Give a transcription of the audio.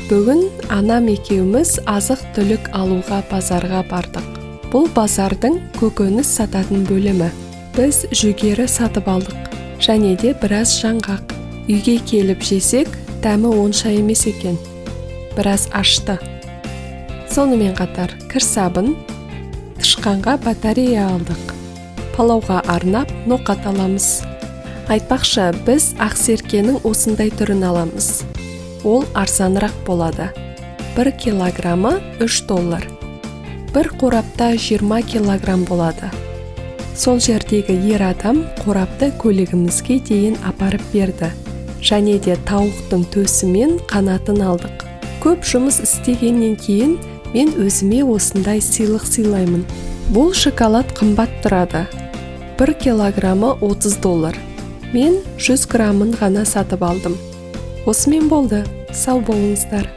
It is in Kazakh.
Бүгін анам екеуміз азық түлік алуға базарға бардық. Бұл базардың көкөніс сататын бөлімі. Біз жүгері сатып алдық және де біраз жаңғақ. Үйге келіп жесек, дәмі онша емес екен, біраз ашты. Сонымен қатар кір сабын, тышқанға батарея алдық. Палауға арнап ноқат аламыз. Айтпақшы, біз ақсеркенің осындай түрін аламыз, ол арзанырақ болады. 1 килограммы 3 доллар. Бір қорапта 20 килограмм болады. Сол жердегі ер адам қорапты көлігімізге дейін апарып берді. Және де тауықтың төсі мен қанатын алдық. Көп жұмыс істегеннен кейін мен өзіме осындай сыйлық сыйлаймын. Бұл шоколад қымбат тұрады, 1 килограммы 30 доллар. Мен 100 граммын ғана сатып алдым. Осымен болды, сау болыңыздар.